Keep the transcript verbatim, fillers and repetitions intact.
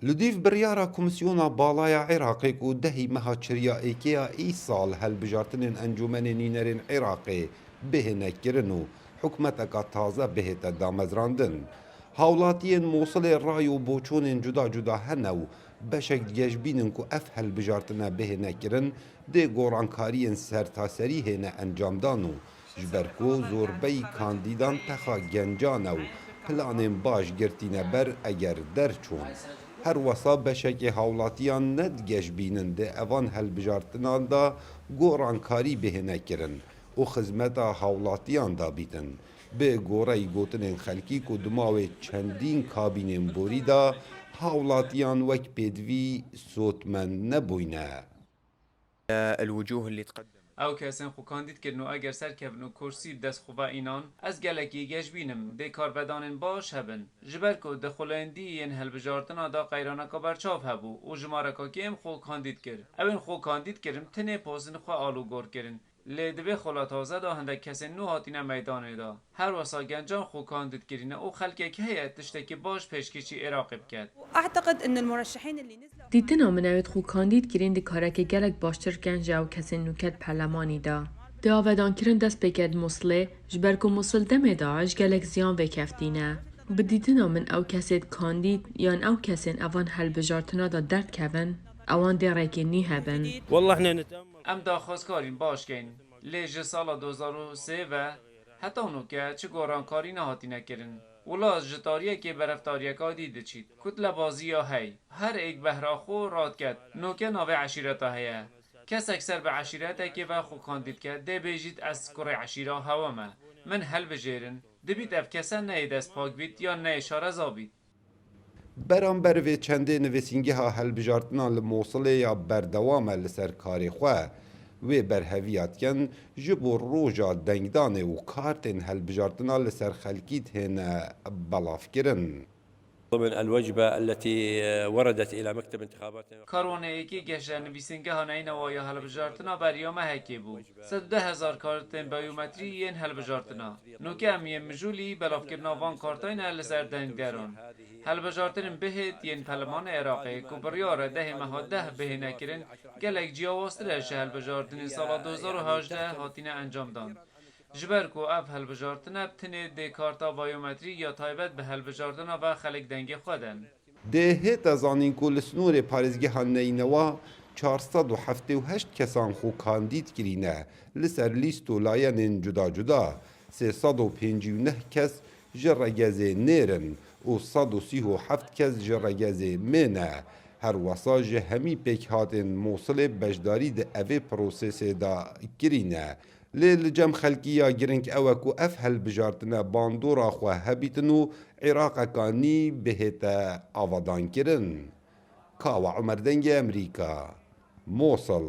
Li dîv biryara Komîsyona Bala ya Iraqê ku dehî meha çiriya êkê ya îsal helbijartinên Encûmenê Nînerên Iraqê bihêne kirin û hikûmeteka taze bihête damezrandin. Hawlatiyên Mosilê ray û boçûnên cuda cuda hene û beşek digeşbînin ku ev helbijartine bihêne kirin, dê gorankariyên sertaserî hêne encamdan û ji ber ku zorbeyî kandîdan texa gencan e û planên baş girtîne ber eger derçûn. Her wesa beşekê hawlatiyan ne digeşbînin dê evan helbijartinan de gorankarî bihêne kirin û xizmeta hawlatiyan de bîtin. Bi goreyî gotinên xelkî ku di mawê çendîn kabînên borî de hawlatiyan wek pêdivî sotmend nebûyne. الوجوه اللي تقدمت. Ew kesên xwe kandîd kirin û eger serkevin û kursî bi dest xwe ve înan, ez gelekî geşbîn im, dê karvedanên baş hebin. Ji ber ku di xulendî yên hilbijartina de qeyraneka berçav hebû û jimareka kêm xwe kandîd kir. Ewên xwe kandîd kirin, tenê postên xwe alûgor kirin. Lê di vê xola taze de hindek kesên nû hatine meydanê de. Her wesa gencan xwe kandîd kirîne û xelkek heye tiştekî baş pêşkêşî Iraqê biket. أعتقد أن المرشحين اللي نزلوا Dîtina min ew êd xwe kandîd kirîn di kareke gelek baştir ken ji ew kesên nûket perlemanî de. Dê avedankirin dest pê ke di Musilê, ji ber ku Musil demê de ji gelek ziyan vêkeftîne. Bi dîtina min ew kesêd kandîd yan ew kesên evan helbijartina de derdkevin, ewan dê rêkê nî hebin. والله احنا نتامل. Em daxwazkarîn baş keyn, lê ji sala du hazar û sê ve heta nûke çi gorankarî nehatîne kirin. Wila ji tariyekê beref tariyeka dî diçît. Kutlebazî ya hey, her êk behra xwe radiket. Nûke navê eşîreta heye. Kesek ser bi eşîretekê ve xwe kandîd ke, dê bêjît ez kurê eşîra hewe me. Min helbijêrin. Dibît ev kese neyê destpak bît yan neyê şareza bît. Beramber vê çendê nivîsîngeha helbijartina li Mosilê ya berdewam e li ser karê xwe. Wê berheviya dikin ji bo roja dengdanê û kartên helbijartina li ser xelkî dihêne belavkirin. ضمن الوجبة التي وردت إلى مكتب انتخاباتنا. Karwanê êkê geşe nivîsîngeha neynewa ya helbijartina beriya mehekê bû. Sed û deh hezar kartên biyometrî yên helbijartina. Nûke em yên mijûlî belavkirina van kartayne li ser dengderan. Helbijartinên bihêt yên Perlemanê Iraqê ku biryar e dehê meha deh bihêne kirin, gelek ciyawaztir e ji helbijartinên sala du hazar û hejdeh hatine encamdan. Ji ber ku ev helbijartine bi tinê dê karta biyometrî ya taybet bi helbijartina ve xelk dengê xwe den. Dê hête zanîn ku li snorê parêzgeha Neynewa çar sed û heftê û heşt kesan xwe kandîd kirîne li ser lîst û layenên cuda cuda, sê sed û pêncî û neh kes ji regezê nêr in û sed û sî û heft kes ji regezê mê ne. Her wesa ji hemî pêkhatên Mosilê beşdarî di evê prosesê de kirîne. Lê li cem xelkî ya giring ew e ku ev helbijartine bandora xwe hebîtin û Iraqeka nî bihête avadankirin. Kawa Umer Dengê Emerîka, Mosil.